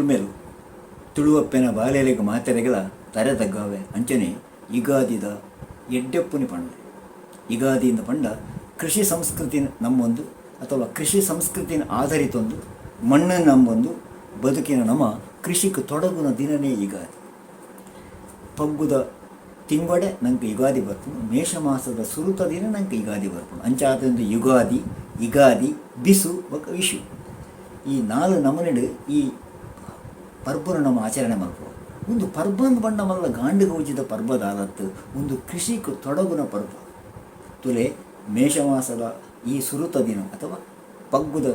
ಸೊಲ್ಮೆಲು ತುಳುವಪ್ಪೆನ ಬಾಲೆಲೆಗ್ ಮಾತೆರೆಗ್ಲ ತರೆ ತಗ್ಗಾವೆ ಅಂಚನೆ ಯುಗಾದಿದ ಎಡ್ಡೆಪ್ಪುನಿ ಪನ್ಲೆ. ಯುಗಾದಿಂದ್ ಪಂಡ ಕೃಷಿ ಸಂಸ್ಕೃತಿನ್ ನಂಬೊಂದು ಅಥವಾ ಕೃಷಿ ಸಂಸ್ಕೃತಿನ್ ಆಧರಿತೊಂದು ಮಣ್ಣ್ ನಂಬೊಂದು ಬದುಕಿನ ನಮ ಕೃಷಿಕ್ ತೊಡಗುನ ದಿನನೇ ಯುಗಾದಿ. ಪಗ್ಗುದ ತಿಂಗೊಡೆ ನಂಕ್ ಯುಗಾದಿ ಬರ್ಪುಂಡು ಮೇಷ ಮಾಸದ ಸುರುತ ದಿನ ನಂಕ್ ಯುಗಾದಿ ಬರ್ಪುಂಡು ಅಂಚಾದ್ ಉಂದು ಯುಗಾದಿ, ಇಗಾದಿ, ಬಿಸು ಬೊಕ್ಕ ವಿಷು ಈ ನಾಲ್ ನಮೂನೆಡ್ ಈ ಪರ್ಬೊನು ನಮ ಆಚರಣೆ ಮಲ್ಪುವ. ಉಂದು ಪರ್ಬಂದ್ ಪಂಡ ಮಲ್ಲ ಗಾಂಡ್ ಗೌಜಿದ ಪರ್ಬ ದಾಲತ್ತ್ ಉಂದು ಕೃಷಿಕ್ ತೊಡಗುನ ಪರ್ಬ. ತುಲೆ ಮೇಷ ಮಾಸದ ಈ ಸುರುತ ದಿನ ಅಥವಾ ಪಗ್ಗುದ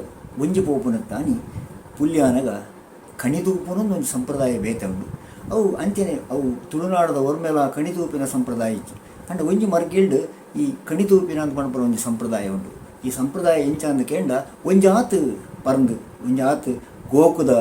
ಒಂಜಿ ಪೋಪುನತ್ತಾನಿ ಪುಲ್ಯಾನಗ ಕಣಿ ತೂಪುನು ಒಂಜಿ ಸಂಪ್ರದಾಯ ಬೇತೆ ಉಂಡು. ಅವು ಅಂಚನೆ ಅವು ತುಳುನಾಡ್ದ ಒರ್ಮೆಲಾ ಕಣಿ ತೂಪಿನ ಸಂಪ್ರದಾಯ ಇಜ್ಜಿ. ಆಂಡ ಒಂಜಿ ಮರ್ಗಿಲ್ಡ್ ಈ ಕಣಿ ತೂಪಿನ ಅಂದ್ ಪನ್ಪುನ ಒಂಜಿ ಸಂಪ್ರದಾಯ ಉಂಡು. ಈ ಸಂಪ್ರದಾಯ ಎಂಚ ಅಂದ್ ಕೇಂಡ ಒಂಜಾತ್ ಪರ್ಂದ್ ಒಂಜಾತ್ ಗೋಕುದ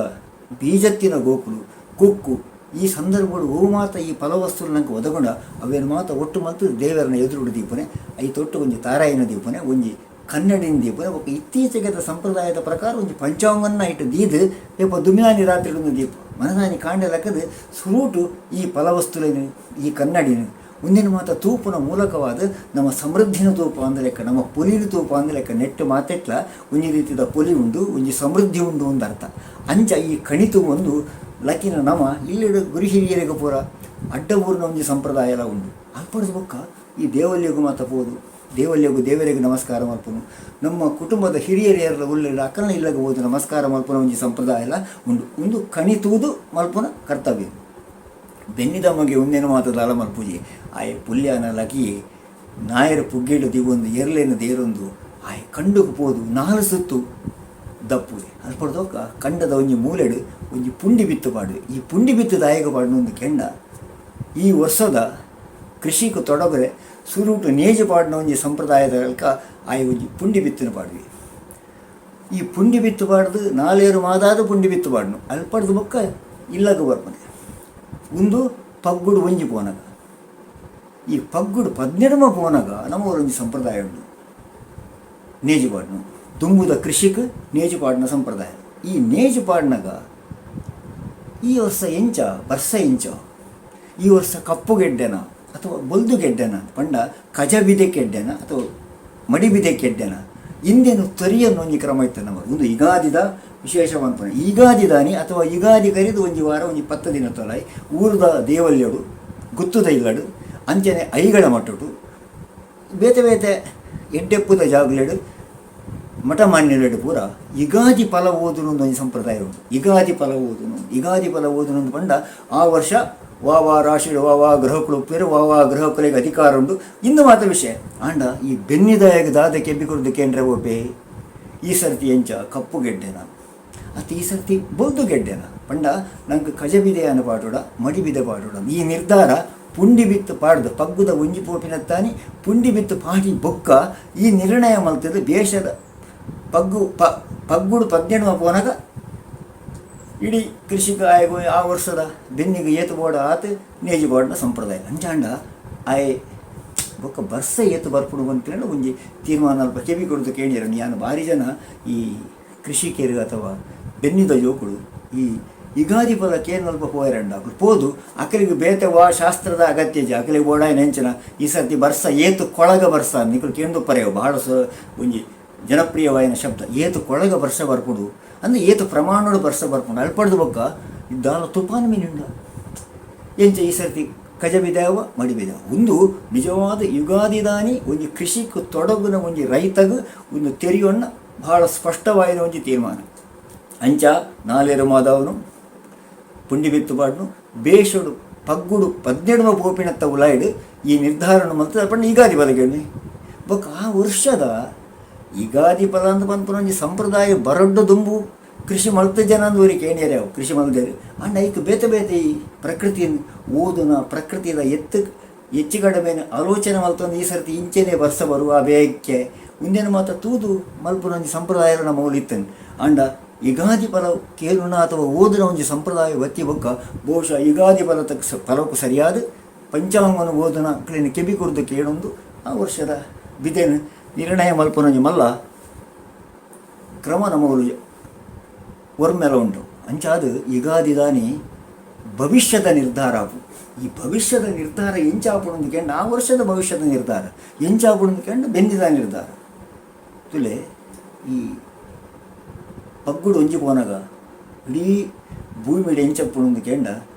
ಬೀಜತ್ತಿನ ಗೋಕುಲು ಕುಕ್ಕು ಈ ಸಂದರ್ಭಡ್ ಒವು ಮಾತ ಈ ಫಲವಸ್ತುಲು ನಂಕ್ ಒದಗುಂಡ ಅವೆನ್ ಮಾತ ಒಟ್ಟು ಮಲ್ತ್ ದೇವೆರ್ನ ಎದುರುಡು ದೀಪುನೆ ಐತ ಒಟ್ಟು ಒಂಜಿ ತಾರಾಯಿನ್ ದೀಪುನೆ ಒಂಜಿ ಕನ್ನಡಿನ್ ದೀಪುನೆ ಬೊಕ್ಕ ಇತ್ತೀಚೆಗೆದ ಸಂಪ್ರದಾಯದ ಪ್ರಕಾರ ಒಂಜಿ ಪಂಚಾಂಗನ್ ಐಟ್ ದೀದ್ ಏಪ ದುಮಿನಾನಿ ರಾತ್ರಿಡ್ ಉಂದು ದೀಪ ಮನದಾನಿ ಕಾಂಡೆ ಲಕದ್ ಸುರುಟು ಈ ಫಲವಸ್ತುಲೆನ್ ಈ ಕನ್ನಡಿನ್ ಉಂದೆನ್ ಮಾತ ತೂಪುನ ಮೂಲಕವಾದ್ ನಮ ಸಮೃದ್ಧಿನ್ ತೂಪ ಅಂದ್ ಲೆಕ್ಕ ನಮ ಪೊಲಿನ್ ತೂಪ ಅಂದ್ ಲೆಕ್ಕ ನೆಟ್ಟ್ ಮಾತೆಟ್ಲ ಒಂಜಿ ರೀತಿದ ಪೊಲಿ ಉಂಡು ಒಂಜಿ ಸಮೃದ್ಧಿ ಉಂಡು ಅಂದ್ ಅರ್ಥ. ಅಂಚ ಈ ಕಣಿ ತೂವೊಂದು ಲಕಿನ ನಮ ಇಲ್ಲಡ್ ಗುರು ಹಿರಿಯೆರೆಗ್ ಪೂರ ಅಡ್ಡ ಬೂರುನ ಒಂಜಿ ಸಂಪ್ರದಾಯಲ ಉಂಡು. ಅಲ್ಪಡ್ದ್ ಬೊಕ್ಕ ಈ ದೇವಲ್ಯಗ್ ಮಾತ ಪೋದು ದೇವಲ್ಯಗ್ ದೇವೆರೆಗ್ ನಮಸ್ಕಾರ ಮಲ್ಪುನು ನಮ್ಮ ಕುಟುಂಬದ ಹಿರಿಯೆರ್ ಏರ್ಲ ಉಲ್ಲೆರ್ಡ ಅಕಲ್ನ ಇಲ್ಲಗ್ ಪೋದು ನಮಸ್ಕಾರ ಮಲ್ಪುನ ಒಂಜಿ ಸಂಪ್ರದಾಯಲ ಉಂಡು. ಉಂದು ಕಣಿ ತೂದು ಮಲ್ಪುನ ಕರ್ತವ್ಯ. ಬೆನ್ನಿದ ಮಗೆ ಉಂದೆನ್ ಮಾತ ದಾಲ ಮಲ್ಪುಜೆ. ಆಯೆ ಪುಲ್ಯಾನ ಲಕಿಯೆ ನಾಯೆರ್ ಪುಗ್ಗೆಡ್ ದಿವೊಂದು ಎರ್ಲೆನ್ ದೇರೊಂದು ಆಯೆ ಕಂಡೊಗು ಪೋದು ನಾಲ್ ಸುತ್ತು ದಪ್ಪುವೆ. ಅಲ್ಪಡ್ದೊಕ್ಕ ಕಂಡದ ಒಂಜಿ ಮೂಲೆಡ್ ಒಂಜಿ ಪುಂಡಿ ಬಿತ್ತ್ ಪಾಡುವೆ. ಈ ಪುಂಡಿ ಬಿತ್ತ್ ದಾಯೆಗ್ ಪಾಡುನು ಕೆಂಡ ಈ ವರ್ಸೊದ ಕೃಷಿಕ್ ತೊಡಗುರೆ ಸುರುಟು ನೇಜಿ ಪಾಡುನ ಒಂಜಿ ಸಂಪ್ರದಾಯದ ಲೆಕ್ಕ ಆಯೆ ಒಂಜಿ ಪುಂಡಿ ಬಿತ್ತ್ನ್ ಪಾಡುವೆ. ಈ ಪುಂಡಿ ಬಿತ್ತ್ ಪಾಡ್ದ್ ನಾಲೇರು ಮಾದಾದ್ ಪುಂಡಿ ಬಿತ್ತ್ ಪಾಡುನು. ಅಲ್ಪಡ್ದ್ ಬೊಕ್ಕ ಇಲ್ಲಗ್ ಬರ್ಪುನೆ. ಉಂದು ಪಗ್ಗುಡು ಒಂಜಿ ಪೋನಗ. ಈ ಪಗ್ಗುಡು ಪದ್ನೆಡ್ಮ ಪೋನಗ ನಮ್ಮ ಊರೊಂಜಿ ಸಂಪ್ರದಾಯ ಉಂಡು. ನೇಜಿ ಪಾಡುನು. ದುಂಬುದ ಕೃಷಿಕ್ ನೇಜಿ ಪಾಡುನ ಸಂಪ್ರದಾಯ. ಈ ನೇಜಿ ಪಾಡ್ನಗ ಈ ವರ್ಸ ಎಂಚ ಬರ್ಸ ಎಂಚ ಈ ವರ್ಸ ಕಪ್ಪು ಗೆಡ್ಡೆನ ಅಥವಾ ಬೊಲ್ದು ಗೆಡ್ಡೆನ ಪಂಡ ಕಜ ಬಿದೆಕ್ ಎಡ್ಡೆನ ಅಥವಾ ಮಡಿ ಬಿದೆಕ್ ಎಡ್ಡೆನ ಇಂದೆನ್ ತೊರಿಯೊಂದು ಒಂಜಿ ಕ್ರಮ ಇತ್ತೆ ನಮ್ಮ ಉಂದು ಯುಗಾದಿದ ವಿಶೇಷ ಪನ್ಪುನ ಯುಗಾದಿದಾನಿ ಅಥವಾ ಯುಗಾದಿ ಕರಿದ್ ಒಂಜಿ ವಾರ ಒಂಜಿ ಪತ್ತ್ ದಿನತೊಲಾಯಿ ಊರುದ ದೇವಲ್ಯೊಡು ಗುತ್ತುದ ಇಲ್ಲಡ್ ಅಂಚನೆ ಐಗಳ ಮಠೊಟು ಬೇತೆ ಬೇತೆ ಎಡ್ಡೆಪ್ಪುದ ಜಾಗುಲೆಡ್ ಮಠ ಮಾನ್ಯಲೆಡ್ ಪೂರ ಯುಗಾದಿ ಫಲ ಓದುನು ಒಂಜಿ ಸಂಪ್ರದಾಯ ಉಂಡು. ಯುಗಾದಿ ಫಲ ಓದುನು ಯುಗಾದಿ ಫಲ ಓದುನು ಅಂದ್ ಪಂಡ ಆ ವರ್ಷ ವಾ ವಾ ರಾಶಿಡ್ ವಾ ವಾ ಗ್ರಹಕುಲು ಉಪ್ಪುವೆರ್ ವಾ ವಾ ಗ್ರಹಕುಲೆಗ್ ಅಧಿಕಾರ ಉಂಡು ಇಂದು ಮಾತ ವಿಷಯ. ಆಂಡ ಈ ಬೆನ್ನಿದಾಯಗ್ ದಾದ ಕೆಬಿ ಕೊರ್ದು ಕೇಂಡ್ರೆ ಓಪೆ ಈ ಸರ್ತಿ ಎಂಚ ಕಪ್ಪು ಗೆಡ್ಡೆನ ಅತ್ತ್ ಈ ಸರ್ತಿ ಬೊಲ್ದು ಗೆಡ್ಡೆನ ಪಂಡ ನಂಕ್ ಕಜಬಿದೆಯಾನ ಪಾಡೊಡ ಮಡಿಬಿದೆ ಪಾಡೊಡ ಈ ನಿರ್ಧಾರ ಪುಂಡಿ ಬಿತ್ತ್ ಪಾಡ್ದ್ ಪಗ್ಗುದ ಒಂಜಿ ಪೋಪಿನತ್ತಾನಿ ಪುಂಡಿ ಬಿತ್ತ್ ಪಾಡಿ ಬೊಕ್ಕ ಈ ನಿರ್ಣಯ ಮಲ್ತ್ದ್ ಬೇಶದ ಪಗ್ಗು ಪ ಪಗ್ಗುಡು ಪದ್ನೆಣ್ಮ ಪೋನಗ ಇಡೀ ಕೃಷಿಕ್ ಆಯಗ್ ಆ ವರ್ಷದ ಬೆನ್ನಿಗ್ ಏತ್ ಬೋಡ ಆತ್ ನೇಜಿ ಪಾಡುನ ಸಂಪ್ರದಾಯ. ಅಂಚಾಂಡ ಆಯೆ ಬೊಕ್ಕ ಬರ್ಸ ಏತ್ ಬರ್ಪುಂಡು ಪನ್ಪಿನ ಒಂಜಿ ತೀರ್ಮಾನ ಅಲ್ಪ ಕೆಬಿ ಕೊರ್ದು ಕೇಂಡೆರ್ ಯಾನ್ ಬಾರಿ ಜನ ಈ ಕೃಷಿಕೆರ್ ಅಥವಾ ಬೆನ್ನಿದ ಜೋಕುಲು ಈ ಯುಗಾದಿ ಪದ ಕೇನಲ್ಪ ಪೋಯೆರಂಡ ಅಕುಲು ಪೋದು ಅಕಲೆಗ್ ಬೇತೆ ವಾ ಶಾಸ್ತ್ರದ ಅಗತ್ಯ ಇಜ್ಜಿ ಅಕಲೆಗ್ ಬೋಡಾಯಿನ ಎಂಚಿನ ಈ ಸರ್ತಿ ಬರ್ಸ ಏತ್ ಕೊಳಗ ಬರ್ಸ ನಿಕುಲು ಕೇಂದುಪ್ಪರೆ ಬಹಳ ಸ ಒಂಜಿ ಜನಪ್ರಿಯವಾಯಿನ ಶಬ್ದ ಏತ್ ಕೊಳಗ ಬರ್ಸ ಬರ್ಪುಂಡು ಅಂದ್ ಏತ್ ಪ್ರಮಾಣಡ್ ಬರ್ಸ ಬರ್ಪುಂಡು ಅಲ್ಪಡ್ದ್ ಬೊಕ್ಕ ದಾಲ ತುಪಾನ್ ಮಿನಿ ಉಂಡ ಎಂಚ ಈ ಸರ್ತಿ ಕಜಬಿದೇವ ಮಡಿಬಿದೇವ ಉಂದು ನಿಜವಾದ ಯುಗಾದಿದಾನಿ ಒಂಜಿ ಕೃಷಿಕ್ ತೊಡಗುನ ಒಂಜಿ ರೈತಗ್ ಉಂದು ತೆರಿಯೊನ್ನ ಬಹಳ ಸ್ಪಷ್ಟವಾಯಿನ ಒಂಜಿ ತೀರ್ಮಾನ. ಅಂಚ ನಾಲೇರು ಮಾದವನು ಪುಂಡಿ ಬಿತ್ತು ಪಾಡ್ನು ಬೇಶೊಡು ಪಗ್ಗುಡು ಪದ್ನೆಡ್ಮ ಪೋಪಿನತ್ತ ಉಲಾಯ್ಡ್ ಈ ನಿರ್ಧಾರಣ ಮಲ್ತ್ ಪಂಡ ಯುಗಾದಿ ಬಲಗೆಣ್ಣೆ ಬೊಕ್ಕ ಆ ವರ್ಷದ ಯುಗಾದಿ ಫಲ ಅಂದ್ ಪನ್ಪುನ ಒಂಜಿ ಸಂಪ್ರದಾಯ ಬರೊಡ್ಡು ದುಂಬು ಕೃಷಿ ಮಲ್ತ್ ಜನ ಅಂದ್ ಒರಿ ಕೇಣಿಯೆರೆ ಅವು ಕೃಷಿ ಮಲ್ದೆರ್ ಆಂಡ ಐಕ್ ಬೇತೆ ಬೇತೆ ಈ ಪ್ರಕೃತಿನ್ ಓದುನ ಪ್ರಕೃತಿದ ಎತ್ತ್ ಹೆಚ್ಚು ಕಡಿಮೆ ಆಲೋಚನೆ ಮಲ್ತೊಂದು ಈ ಸರ್ತಿ ಇಂಚೆನೆ ಬರ್ಸ ಬರುವ ಬೇಕ್ಕೆ ಉಂದೆನ್ ಮಾತ ತೂದು ಮಲ್ಪುನ ಒಂಜಿ ಸಂಪ್ರದಾಯ ನಮ್ಮ ಮೂಲು ಇತ್ತ್ಂಡ್. ಆಂಡ ಯುಗಾದಿ ಫಲ ಕೇನುನ ಅಥವಾ ಓದುನ ಒಂಜಿ ಸಂಪ್ರದಾಯ ಬತ್ತಿ ಬೊಕ್ಕ ಬಹುಶಃ ಯುಗಾದಿ ಫಲತ ಫಲಕ್ ಸರಿಯಾದ್ ಪಂಚಾಂಗನ್ ಓದುನ ಅಕ್ಲೆನ ಕೆಬಿ ಕೊರ್ದು ಕೇನೊಂದು ಆ ವರ್ಷದ ಬಿದೆನ್ ನಿರ್ಣಯ ಮಲ್ಪುನ ಒಂಜಿ ಮಲ್ಲ ಕ್ರಮ ನಮ್ಮ ಮೂಲು ಒರ್ಮೆಲ ಉಂಡು. ಅಂಚಾದ್ ಯುಗಾದಿದಾನಿ ಭವಿಷ್ಯದ ನಿರ್ಧಾರ ಆಪು. ಈ ಭವಿಷ್ಯದ ನಿರ್ಧಾರ ಎಂಚ ಆಪುಂಡು ಕೇಂಡ ಆ ವರ್ಷದ ಭವಿಷ್ಯದ ನಿರ್ಧಾರ ಎಂಚ ಆಪುಂಡು ಕೇಂಡ ಬೆಂದಿದ ನಿರ್ಧಾರ. ತುಲೆ ಈ ಪಗ್ಗುಡು ಒಂಜಿ ಪೋನಗ ಇಡೀ ಭೂಮಿಡ್ ಎಂಚಪ್ಪುಂಡು ಕೇಂಡ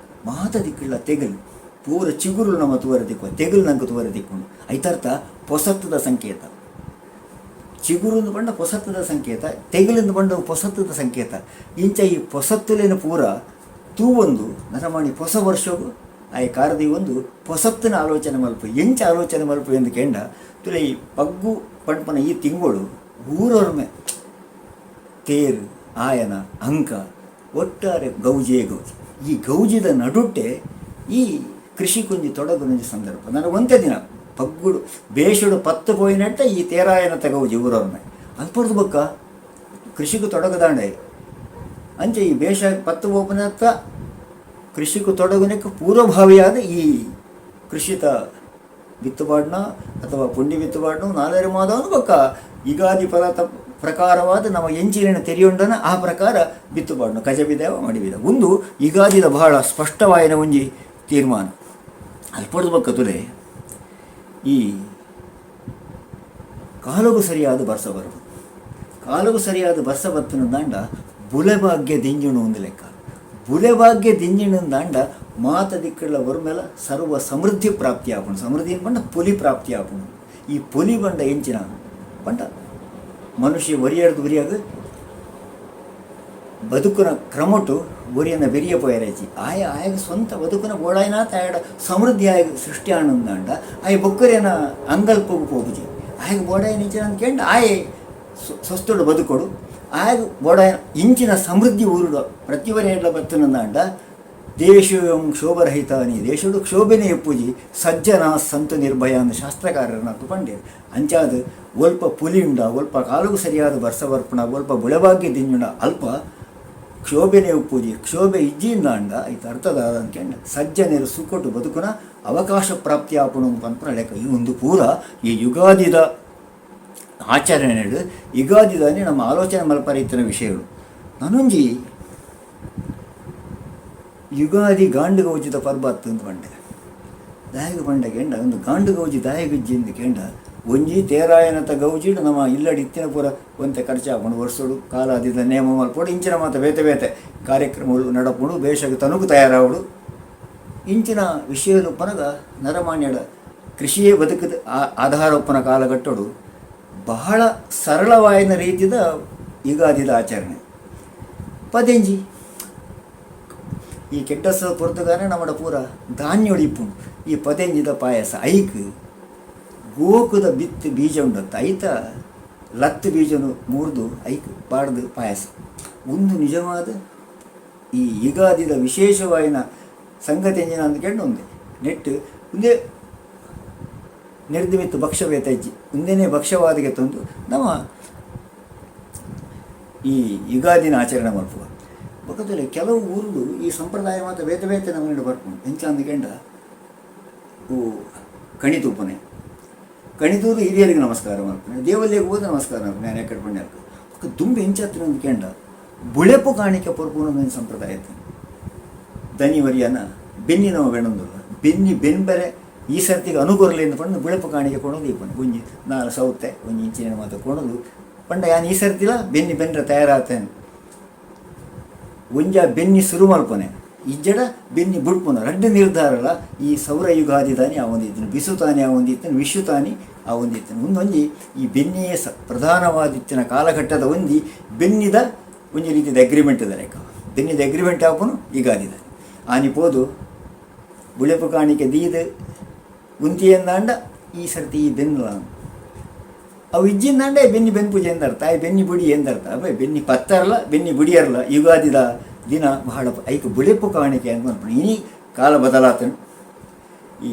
ಮಾತ ದಿಕ್ಕುಲ ತೆಗಲು ಪೂರ ಚಿಗುರುಲು ನಮ್ಮ ತೂವರೆ ತಿಕ್ಕುವ ತೆಗಲು ನಂಗೆ ತೂವರೆ ತಿಕ್ಕುಂಡು. ಐತರ್ಥ ಪೊಸತ್ತದ ಸಂಕೇತ. ಚಿಗುರುಂದು ಪಂಡ ಪೊಸತ್ತದ ಸಂಕೇತ, ತೆಗಲಿಂದು ಪಂಡ ಪೊಸತ್ತದ ಸಂಕೇತ. ಇಂಚ ಈ ಪೊಸತ್ತುಲೇನ ಪೂರ ತೂವೊಂದು ನರಮಾಣಿ ಪೊಸ ವರ್ಷಗು ಆಯ್ ಕಾರದಿ ಒಂದು ಪೊಸತ್ತಿನ ಆಲೋಚನೆ ಮಲ್ಪು. ಎಂಚ ಆಲೋಚನೆ ಮಲ್ಪು ಎಂದು ಕೇಂಡ ತುಲೆ ಈ ಪಗ್ಗು ಪಂಪನ ಈ ತಿಂಗಳು ಊರೊರ್ಮೆ ತೇರು ಆಯನ ಅಂಕ ಒಟ್ಟಾರೆ ಗೌಜಿಯೇ ಗೌಜಿ. ಈ ಗೌಜಿದ ನಡುಟ್ಟೆ ಈ ಕೃಷಿ ಕುಂಜಿ ತೊಡಗುನೊಂಜಿ ಸಂದರ್ಭ. ನನಗೆ ಒಂತೆ ದಿನ ಪಗ್ಗುಡು ಬೇಷುಡು ಪತ್ತು ಪೋಯಿನಟ್ಟ ಈ ತೇರಾಯನತ ಗೌಜಿ ಊರೊರ್ಮೆ ಅಲ್ಪರ್ದು ಬೊಕ್ಕ ಕೃಷಿಗೂ ತೊಡಗದಾಂಡೆ. ಅಂಚೆ ಈ ಬೇಷ ಪತ್ತು ಪೋಪುನತ್ತ ಕೃಷಿಗೂ ತೊಡಗುನಕ್ಕೆ ಪೂರ್ವಭಾವಿಯಾದ ಈ ಕೃಷಿತ ಬಿತ್ತುಬಾಡ್ನ ಅಥವಾ ಪುಂಡಿ ಬಿತ್ತುಬಾಡ್ನ ನಾಲೇರು ಮಾದವನು ಬೊಕ್ಕ ಯುಗಾದಿ ಫಲತ ಪ್ರಕಾರವಾದ ನಮ್ಮ ಎಂಚಿನ ತೆರಿಯೊಂಡನ ಆ ಪ್ರಕಾರ ಬಿತ್ತುಬಾಡ್ನು ಕಜಬಿದೇವ ಮಡಿಬಿದ ಒಂದು ಯುಗಾದಿದ ಬಹಳ ಸ್ಪಷ್ಟವಾಯಿನ ಒಂಜಿ ತೀರ್ಮಾನ. ಅಲ್ಪಡ್ದು ಬೊಕ್ಕ ತುಲೆ ಈ ಕಾಲಗು ಸರಿಯಾದ ಬರ್ಸ ಬರದು. ಕಾಲಗು ಸರಿಯಾದ ಬರ್ಸ ಬತ್ತನ ದಾಂಡ ಬುಲೆಭಾಗ್ಯ ದಿಂಜುಣು ಒಂದು ಲೆಕ್ಕ. ಬುಲೆಭಾಗ್ಯ ದಿಂಜಿಣು ದಾಂಡ ಮಾತ ದಿಕ್ಕುള്ള ಒರ್ಮೆಲ ಸರ್ವ ಸಮೃದ್ಧಿ ಪ್ರಾಪ್ತಿ ಆಪುಂಡು. ಸಮೃದ್ಧಿ ಪಂಡ ಪೊಲಿ ಪ್ರಾಪ್ತಿ ಆಪುಂಡು. ಈ ಪೊಲಿ ಬಂಡ ಎಂಚಿನ ಪಂಡ ಮನುಷ್ಯ ಒರಿಯರ್ದು ಒರಿಯಾಗ ಬದುಕುನ ಕ್ರಮಟು ಒರಿಯನ ಬೆರಿಯ ಪೋಯರೇಚಿ ಆಯ ಆಯಗ ಸ್ವಂತ ಬದುಕುನ ಬೋಡಾಯ್ನಾತ ಆಯಡ ಸಮೃದ್ಧಿ ಆಯಗ ಸೃಷ್ಟಿ ಆನಂದಾಂಡ ಆಯ ಬೊಕ್ಕರೇನ ಅಂಗಲ್ಪಗು ಪೋಪುಜಿ. ಆಯಗ ಬೋಡಾಯನ ಇಂಚಿನ ಅಂತ ಕೇಂಡ ಆಯೆ ಸ್ವಸ್ಥುಡು ಬದುಕೊಡು. ಆಯಗ ಬೋಡಾಯನ ಇಂಚಿನ ಸಮೃದ್ಧಿ ಊರುಡು ಪ್ರತಿವರೇಡ್ಲ ಬತ್ತನಂದಾಂಡ ದೇಶಂ ಕ್ಷೋಭರಹಿತಾನಿ ದೇಶಡು ಕ್ಷೋಭೆನೇ ಎಪ್ಪುಜಿ ಸಜ್ಜನ ಸಂತು ನಿರ್ಭಯ ಅಂದ್ ಶಾಸ್ತ್ರಕಾರರನ್ನ ಪಂಡೇರು. ಅಂಚಾದ ಒಲ್ಪ ಪುಲಿ ಉಂಡ ಒಲ್ಪ ಕಾಲುಗು ಸರಿಯಾದ ಬರ್ಸ ಬರ್ಪುಣ ಒಲ್ಪ ಬುಳೆಭಾಗ್ಯ ದಿಂಜುಂಡ ಅಲ್ಪ ಕ್ಷೋಭೆನೇ ಉಪ್ಪುಜಿ. ಕ್ಷೋಭೆ ಇಜ್ಜಿಂದಾಂಡ ಐತ ಅರ್ಥದ ಅಂದ್ಕೆಂಡ ಸಜ್ಜನರು ಸುಖಟು ಬದುಕುನ ಅವಕಾಶ ಪ್ರಾಪ್ತಿ ಆಪುಣು ಪನ್ಪುನ ಲೆಕ್ಕ. ಈ ಒಂದು ಪೂರ ಈ ಯುಗಾದಿದ ಆಚರಣೆಡು ಯುಗಾದಿದಾನೆ ನಮ್ಮ ಆಲೋಚನೆ ಮಲ್ಪರ ವಿಷಯಗಳು. ನಾನೊಂಜಿ ಯುಗಾದಿ ಗಾಂಡು ಗೌಜಿದ ಪರ್ಬ ಅಂತ ಪಂಡೆ ದಾಯಗ ಪಂಡ ಕೆಂಡ ಒಂದು ಗಾಂಡು ಗೌಜಿ ದಾಯಗುಜ್ಜಿ ಇಂದು ಕೆಂಡ ಒಂಜಿ ತೇರಾಯನತ ಗೌಜಿಡು ನಮ್ಮ ಇಲ್ಲಡಿ ಇತ್ತಿನ ಪೂರ ಒಂತೆ ಖರ್ಚಾಪುಂಡು ವರ್ಷಡು ಕಾಲಾದಿದ ನೇಮ ಮಲ್ಪೊಡು ಇಂಚಿನ ಮಾತ ಬೇತೆ ಬೇತೆ ಕಾರ್ಯಕ್ರಮಗಳು ನಡಪುಂಡು ಬೇಷಗ ತನುಕು ತಯಾರಾವಡು ಇಂಚಿನ ವಿಷಯಲು ಪನಗ ನರಮಾನ್ಯಡ ಕೃಷಿಯೇ ಬದುಕದ ಆಧಾರ ಒಪ್ಪನ ಕಾಲಘಟ್ಟಡು ಬಹಳ ಸರಳವಾಯಿನ ರೀತಿದ ಯುಗಾದಿದ ಆಚರಣೆ. ಪದೆಂಜಿ ಈ ಕೆಟ್ಟಸ ಪೊರ್ತುಗಾನೆ ನಮ್ಮಡ ಪೂರ ಧಾನ್ಯ ಇಪ್ಪುಂಡು. ಈ ಪದೆಂಜಿದ ಪಾಯಸ ಐಕ್ ಗೋಕುದ ಬಿತ್ತು ಬೀಜ ಉಂಡತ್ತ ಐತ ಲತ್ತು ಬೀಜನು ಮುರಿದು ಐಕ್ ಪಾಡ್ದು ಪಾಯಸ ಒಂದು ನಿಜವಾದ ಈ ಯುಗಾದಿದ ವಿಶೇಷವಾಯಿನ ಸಂಗತಿ ಎಂಜಿನ ಅಂದ್ಕೊಂಡು ಒಂದೇ ನೆಟ್ಟು ಒಂದೇ ನೆರ್ದು ಭಕ್ಷ್ಯ ಬೇತಜ್ಜಿ ಒಂದೇನೇ ಭಕ್ಷ್ಯವಾದಿಗೆ ತಂದು ನಮ್ಮ ಈ ಯುಗಾದಿನ ಆಚರಣೆ ಮಲ್ಪುವ. ಬೊಕ್ಕದಲ್ಲಿ ಕೆಲವು ಊರುಡು ಈ ಸಂಪ್ರದಾಯ ಮಾತ್ರ ಬೇತೆ ಬೇತೆ ನಮೂನೆ ಬರ್ಪುಂಡು. ಎಂಚ ಅಂದ್ಕೆಂಡ ಓ ಕಣಿ ತೂಪನೆ ಕಣಿತೂದು ಹಿರಿಯರಿಗೆ ನಮಸ್ಕಾರ ಮಲ್ಪುನೆ ದೇವಲ್ಯಗ್ ಪೋದು ನಮಸ್ಕಾರ ಮಲ್ಪುನೆ ಯಾನ್ ಎಕ್ಕಡ್ ಪಂಡೆ ಬೊಕ್ಕ ದುಂಬು ಎಂಚ ಅಂದ್ಕೆಂಡ ಬುಳೆಪು ಕಾಣಿಕೆ ಪೊರ್ಪುನ ಒಂಜಿ ಸಂಪ್ರದಾಯ ಇತ್ತ್ಂಡ್. ದನಿ ಒರಿಯನ ಬೆನ್ನಿ ನಮ ಬೆಣೊಂದುಲ್ಲ ಬೆನ್ನಿ ಬೆನ್ಬರೆ ಈ ಸರ್ತಿಗೆ ಅನುಕೊರ್ಲೆ ಪಂಡ ಬುಳೆಪು ಕಾಣಿಕೆ ಕೊಡೋದು ಇಪ್ಪುಂಡು. ಒಂಜಿ ನಾಲ್ ಸೌತೆ ಒಂಜಿ ಇಂಚಿನ ಮಾತ ಕೊಡೋದು ಪಂಡ ಯಾನ್ ಈ ಸರ್ತಿಲ ಬೆನ್ನಿ ಬೆನ್ರೆ ತಯಾರಾತೇನೆ. ಒಂಜ ಬೆನ್ನಿ ಸುರು ಮಲ್ಪುನೆ ಇಜ್ಜಡ ಬೆನ್ನಿ ಬುಡ್ಪುನ ರಡ್ಡ್ ನಿರ್ಧಾರಲ ಈ ಸೌರ ಯುಗಾದಿ ತಾನಿ ಆ ಒಂದಿತ್ತಿನ ಬಿಸು ತಾನಿ ಆ ಒಂದಿತ್ತಿನ ವಿಷು ತಾನಿ ಆ ಒಂದಿತ್ತಿನ ಒಂದೊಂಜಿ ಈ ಬೆನ್ನಿಯೇ ಪ್ರಧಾನವಾದಿತ್ತಿನ ಕಾಲಘಟ್ಟದ ಒಂಜಿ ಬೆನ್ನಿದ ಒಂಜಿ ರೀತಿದ ಅಗ್ರಿಮೆಂಟ್ ದ ಲೆಕ್ಕ ಬೆನ್ನಿದ ಅಗ್ರಿಮೆಂಟ್ ಆಪುನು ಯುಗಾದಿದ ಆನಿ ಪೋದು ಬುಳೆಪು ಕಾಣಿಕೆ ದೀದ್ ಉಂತಿಯಂದಾಂಡ ಈ ಸರ್ತಿ ಈ ಬೆನ್ನುಲ ಅವು ಇಜ್ಜಿಂದಾಂಡ ಬೆನ್ನಿ ಬೆನ್ಪೂಜೆ ಎಂದರ್ಥ ಆಯ್ ಬೆನ್ನಿ ಬುಡಿ ಎಂದರ್ಥ ಅಬ್ಬೆ ಬೆನ್ನಿ ಪತ್ತರ್ಲ ಬೆನ್ನಿ ಬುಡಿಯರ್ಲ ಯುಗಾದಿದ ದಿನ ಬಹಳ ಐಕ್ ಬುಳೆಪು ಕಾಣಿಕೆ ಅಂತ ಪನ್ಪುಂಡು. ಇನಿ ಕಾಲ ಬದಲಾತಂಡ್ ಈ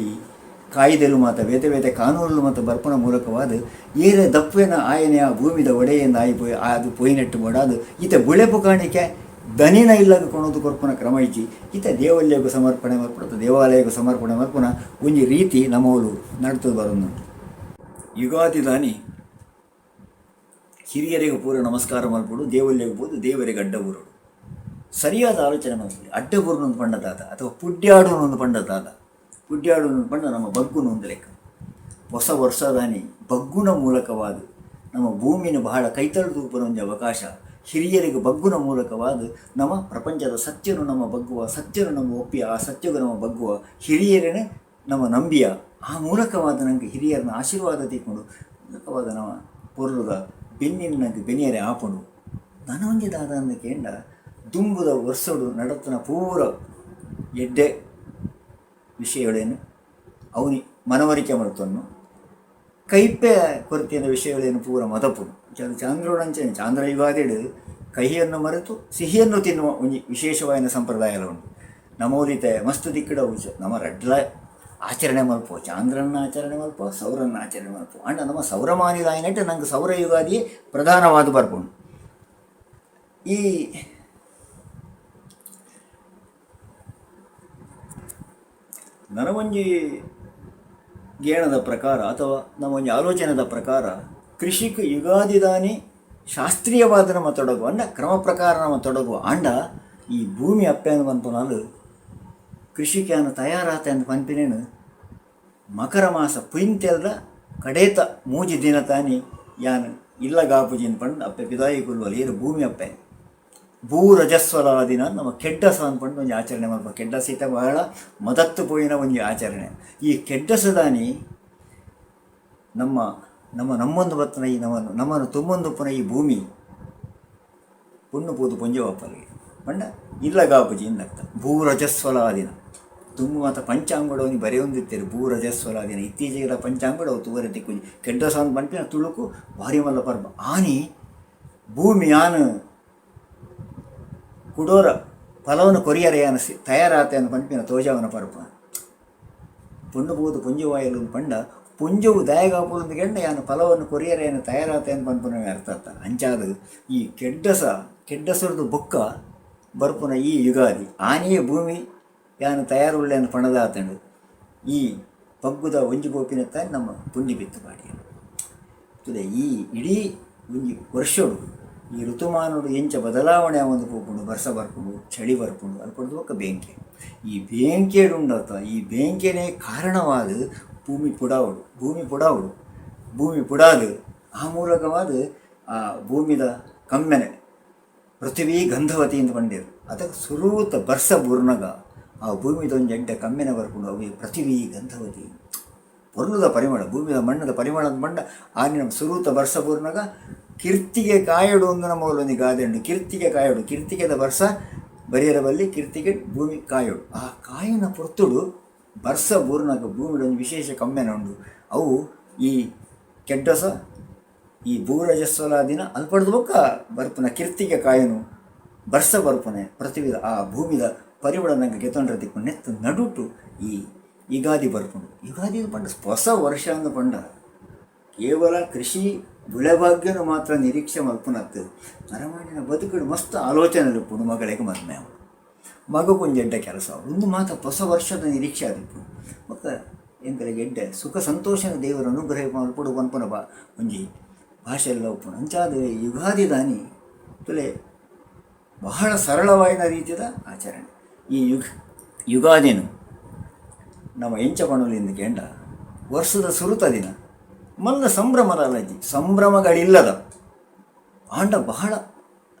ಕಾಯ್ದೆಲು ಮಾತ ಬೇತೆ ಬೇತೆ ಕಾನೂನುಲು ಮಾತ ಬರ್ಪುನ ಮೂಲಕವಾದ ಏರೆ ದಪ್ಪೆನ ಆಯನೆ ಆ ಭೂಮಿದ ಒಡೆಯಿಂದ ಆಯಿ ಪೋಯಿ ಅದು ಪೋಯಿನೆಟ್ಟು ಬೋಡಾದು ಈತ ಬುಳೆಪು ಕಾಣಿಕೆ ದನಿನ ಇಲ್ಲಗ ಕೊಣೋದು ಕೊರ್ಪುನ ಕ್ರಮ ಇಜ್ಜಿ. ಈತ ದೇವಲ್ಯಗು ಸಮರ್ಪಣೆ ಮಲ್ಪುನ ದೇವಾಲಯಗು ಸಮರ್ಪಣೆ ಮಲ್ಪುನ ಒಂಜಿ ರೀತಿ ನಮೋಲು ನಡತದ ಬರೊಂದುಂಡು. ಯುಗಾದಿ ದಾನಿ ಹಿರಿಯರಿಗೆ ಪೂರ ನಮಸ್ಕಾರ ಮಲ್ಪೊಡು ದೇವಲ್ಯಗ್ ಪೋದು ದೇವರಿಗೆ ಅಡ್ಡ ಬೂರೊಡು. ಸರಿಯಾದ ಆಲೋಚನೆ ಮಲ್ಪೊಲಿ. ಅಡ್ಡ ಬೂರುನು ಪಂಡ ದಾದ ಅಥವಾ ಪುಡ್ಯಾಡುನು ಪಂಡ ದಾದ? ಪುಡ್ಯಾಡುನು ಪಂಡ ನಮ್ಮ ಬಗ್ಗುನು ಒಂದು ಲೆಕ್ಕ. ಹೊಸ ವರ್ಷದಾನಿ ಬಗ್ಗುನ ಮೂಲಕವಾದ ನಮ್ಮ ಭೂಮಿನ ಬಹಳ ಕೈತಲ್ ತೂಪುನ ಒಂಜಿ ಅವಕಾಶ. ಹಿರಿಯರಿಗೆ ಬಗ್ಗುನ ಮೂಲಕವಾದ ನಮ್ಮ ಪ್ರಪಂಚದ ಸತ್ಯನು ನಮ್ಮ ಬಗ್ಗುವ, ಸತ್ಯನು ನಮ್ಮ ಒಪ್ಪಿಯ, ಆ ಸತ್ಯಗೂ ನಮ್ಮ ಬಗ್ಗುವ, ಹಿರಿಯರನ್ನು ನಮ್ಮ ನಂಬಿಯ, ಆ ಮೂಲಕವಾದ ನಂಗೆ ಹಿರಿಯರನ್ನ ಆಶೀರ್ವಾದ ತಿಕ್ಕೊಂಡು ಮೂಲಕವಾದ ನಮ್ಮ ಪೊರ್ಲುದ ಬೆನ್ನಿನ ನಂಗೆ ಬೆನಿಯರೆ ಆಪುಂಡು. ನನೊಂಜಿ ದಾದ ಅಂದ್ ಕೇಂಡ ದುಂಬುದ ವರ್ಷಡು ನಡತನ ಪೂರ ಎಡ್ಡೆ ವಿಷಯಗಳೇನು ಅವನಿ ಮನವರಿಕೆ ಮಲ್ತೊನ್ನು ಕೈಪೆ ಕೊರತೆಯ ವಿಷಯಗಳೇನು ಪೂರ ಮದಪುನು. ಚಾಂದ್ರೋಡಂಚನೆ ಚಾಂದ್ರ ಯುಗಾದಿಡು ಕಹಿಯನ್ನು ಮರೆತು ಸಿಹಿಯನ್ನು ತಿನ್ನುವ ಒಂಜಿ ವಿಶೇಷವಾಯಿನ ಸಂಪ್ರದಾಯಲ ಉಂಟು. ನಮೋದಿತೆ ಮಸ್ತ್ ದಿಕ್ಕಡ ನಮ್ಮ ರಡ್ಲ ಆಚರಣೆ ಮಲ್ಪೋ, ಚಾಂದ್ರನ ಆಚರಣೆ ಮಲ್ಪೋ, ಸೌರನ್ನ ಆಚರಣೆ ಮಲ್ಪೋ. ಅಂಡ ನಮ್ಮ ಸೌರಮಾನಿದಾಯಿನಟ್ಟು ನಂಗೆ ಸೌರ ಯುಗಾದಿಯೇ ಪ್ರಧಾನವಾದ ಬರ್ಪುಂಡು. ಈ ನನಗೊಂಜಿ ಗೇಣದ ಪ್ರಕಾರ ಅಥವಾ ನಮ್ಮ ಒಂಜಿ ಆಲೋಚನೆದ ಪ್ರಕಾರ ಕೃಷಿಕ್ ಯುಗಾದಿದಾನಿ ಶಾಸ್ತ್ರೀಯವಾದ ನಮ್ಮ ತೊಡಗು ಅಂಡ ಕ್ರಮ ಪ್ರಕಾರ ನಮ್ಮ ತೊಡಗುವ ಅಂಡ ಈ ಭೂಮಿ ಅಪ್ಪೆನ ಪನ್ಪುನಾಲ್ ಕೃಷಿಕ್ಯಾನ ತಯಾರಾತ ಎಂದು ಪನ್ಪಿನೇನು ಮಕರ ಮಾಸ ಪುಯಿಂತೆಲ್ದ ಕಡೇತ ಮೂಜಿ ದಿನ ತಾನಿ ಯಾನ್ ಇಲ್ಲ ಗಾಪುಜಿನ್ ಪಂಡ್ ಅಪ್ಪೆ ಪಿದಾಯಿ ಕುಲ್ವಲ್ ಏರು ಭೂಮಿ ಅಪ್ಪೆ ಭೂ ರಜಸ್ವಲ ದಿನ ನಮ್ಮ ಕೆಡ್ಡಸ ಅಂದ್ಕೊಂಡು ಒಂಜಿ ಆಚರಣೆ ಮಲ್ಪ. ಕೆಡ್ಡಸ ಇತ್ತ ಬಹಳ ಮದತ್ತು ಪೋಯಿನ ಒಂಜಿ ಆಚರಣೆ. ಈ ಕೆಡ್ಡಸದಾನಿ ನಮ್ಮ ನಮ್ಮ ನಮ್ಮೊಂದು ಬತ್ತನ ಈ ನಮ್ಮನ್ನು ನಮ್ಮನ್ನು ತುಂಬೊಂದು ಪುನ ಈ ಭೂಮಿ ಪುಣ್ಣು ಪೂದು ಪೊಂಜೆ ವಾಪಲ್ಗೆ ಪಂಡ ಇಲ್ಲ ಗಾಪುಜಿ ಇಂದರ್ಥ. ಭೂ ರಜಸ್ವಲ ದಿನ ತುಂಬ ಮಾತ ಪಂಚಾಂಗಡವನಿ ಬರೆಯೊಂದಿತ್ತೇರು ಭೂ ರಜಸ್ವಲ ದಿನ. ಇತ್ತೀಚೆಗೆ ಪಂಚಾಂಗಡ ಅವು ತೂವರೆ ತಿಕ್ಕುಜಿ. ಕೆಡ್ಡಸ ಅಂದ್ ಪನ್ಪಿನ ತುಳುಕು ಭಾರಿ ಮಲ್ಲ ಪರ್ಬ. ಆನಿ ಭೂಮಿ ಆನು ಕುಡೋರ ಫಲವನ್ನು ಕೊರಿಯರ ಯಾನ ತಯಾರಾತ ಪಂಪಿನ ತೋಜಾವನ ಪರ್ಬ. ಪುಂಡು ಪೂದು ಪುಂಜವಾಯಲು ಪಂಡ ಪುಂಜವು ದಾಯಗಾಪುದು ಗೆಂಡ ಯಾನು ಫಲವನ್ನು ಕೊರಿಯರ ಏನು ತಯಾರಾತ ಎಂದು ಪನ್ಪುನ ಅರ್ಥ ಅರ್ಥ. ಅಂಚಾದ ಈ ಕೆಡ್ಡಸ ಕೆಡ್ಡಸರದು ಬೊಕ್ಕ ಬರ್ಪುನ ಈ ಯುಗಾದಿ ಆನೆಯೇ ಭೂಮಿ ಯಾನು ತಯಾರುಳ್ಳೆಯನ್ನು ಪಣದಾತಂಡು ಈ ಪಗ್ಗುದ ಒಂಜಿ ಗೋಪಿನ ತಾಯಿ ನಮ್ಮ ಪುಂಡಿ ಬಿತ್ತು ಪಾಡಿಯ ತುದೆ. ಈ ಇಡೀ ಒಂಜಿ ವರ್ಷಡು ಈ ಋತುಮಾನಡು ಎಂಚ ಬದಲಾವಣೆ ಒಂದು ಪೋಪುಂಡು, ಬರ್ಸ ಬರ್ಪುಂಡು, ಚಳಿ ಬರ್ಪುಂಡು, ಅದು ಪಡೆದು ಬೊಕ್ಕ ಬೇಂಕೆ. ಈ ಬೇಂಕೆಡುಂಡತ ಈ ಬೇಂಕೆನೇ ಕಾರಣವಾದ ಭೂಮಿ ಪುಡಾವಡು, ಭೂಮಿ ಪುಡಾವಡು, ಭೂಮಿ ಪುಡಾದು ಆ ಮೂಲಕವಾದ ಆ ಭೂಮಿದ ಕಮ್ಮೆನೆ ಪೃಥ್ವಿ ಗಂಧವತಿ ಎಂದು ಪಂಡೇರು. ಅದಕ್ಕೆ ಸುರೂತ ಬರ್ಸ ಬೂರ್ನಗ ಆ ಭೂಮಿದೊಂಜಿ ಎಡ್ಡೆ ಕಮ್ಮೆನೆ ಬರ್ಪುಂಡು. ಅವು ಪೃಥ್ವಿ ಗಂಧವತಿ ಪೊರ್ಲುದ ಪರಿಮಳ, ಭೂಮಿದ ಮಣ್ಣದ ಪರಿಮಳದ ಮಂಡ ಆನಿನ ಸುರೂತ ಬರ್ಸ ಬೂರ್ನಗ ಕಿರ್ತಿಗೆ ಕಾಯಡು ಒಂದು ನಮ್ಮ ಒಂದು ಗಾದೆ ಉಂಟು. ಕಿರ್ತಿಗೆ ಕಾಯಡು, ಕಿರ್ತಿಗೆದ ಬರ್ಸ ಬರಿಯರ ಬಲ್ಲಿ ಕಿರ್ತಿಗೆ ಭೂಮಿ ಕಾಯಡು. ಆ ಕಾಯಿನ ಪೊರ್ತುಡು ಬರ್ಸ ಬೂರ್ನಗ ಭೂಮಿಡೊಂದು ವಿಶೇಷ ಕಮ್ಮೆನ ಉಂಡು. ಅವು ಈ ಕೆಡ್ಡಸ ಈ ಭೂರಜಸ್ವಲ ದಿನ ಅಲ್ಪಡ್ದು ಬೊಕ್ಕ ಬರ್ಪುನ ಕಿರ್ತಿಗೆ ಕಾಯನು ಬರ್ಸ ಬರ್ಪುನೆ ಪೃಥ್ವಿದ ಆ ಭೂಮಿದ ಪರಿಮಳ ನಂಗೆ ಗೆತೊಂಡ್ರೆ ದಿಕ್ಕು ನೆತ್ತು ನಡುಟು ಈ ಯುಗಾದಿ ಬರ್ಪುಂಡು. ಯುಗಾದಿ ಪಂಡ ಹೊಸ ವರ್ಷ ಅಂದು ಪಂಡ ಕೇವಲ ಕೃಷಿ ಬೆಳೆಭಾಗ್ಯನು ಮಾತ್ರ ನಿರೀಕ್ಷೆ ಮಲ್ಪುನತ್ತು ನರಮಾಣಿನ ಬದುಕುಡು ಮಸ್ತ್ ಆಲೋಚನೆ ಇಪ್ಪುಂಡು. ಮಗಳಿಗೆ ಮದ್ಮೆ ಅವು, ಮಗು ಎಡ್ಡೆ ಕೆಲಸ ಒಂದು ಮಾತ ಹೊಸ ವರ್ಷದ ನಿರೀಕ್ಷೆ ಆದಿಪ್ಪು. ಬೊಕ್ಕ ಎಂಕಲೆಗ್ ಎಡ್ಡೆ ಸುಖ ಸಂತೋಷನ ದೇವರ ಅನುಗ್ರಹ ಮಲ್ಪೊಡು ಪನ್ಪುನ ಬಾ ಒಂಜಿ ಭಾಷೆ ಎಲ್ಲ ಉಪ್ಪುಂಡು. ಅಂಚಾದ್ ಯುಗಾದಿ ದಾನಿ ತುಲೆ ಬಹಳ ಸರಳವಾಯಿನ ರೀತಿಯ ಆಚರಣೆ ಈ ಯುಗಾದಿನು ನಮ್ಮ ಎಂಚ ಪಣೊಲಿಂದ್ ಕೇಂಡ ವರ್ಷದ ಸುರುತ ದಿನ ಮಲ್ಲ ಸಂಭ್ರಮದ ಅಲಜಿ ಸಂಭ್ರಮಗಳಿಲ್ಲದ ಆಂಡ ಬಹಳ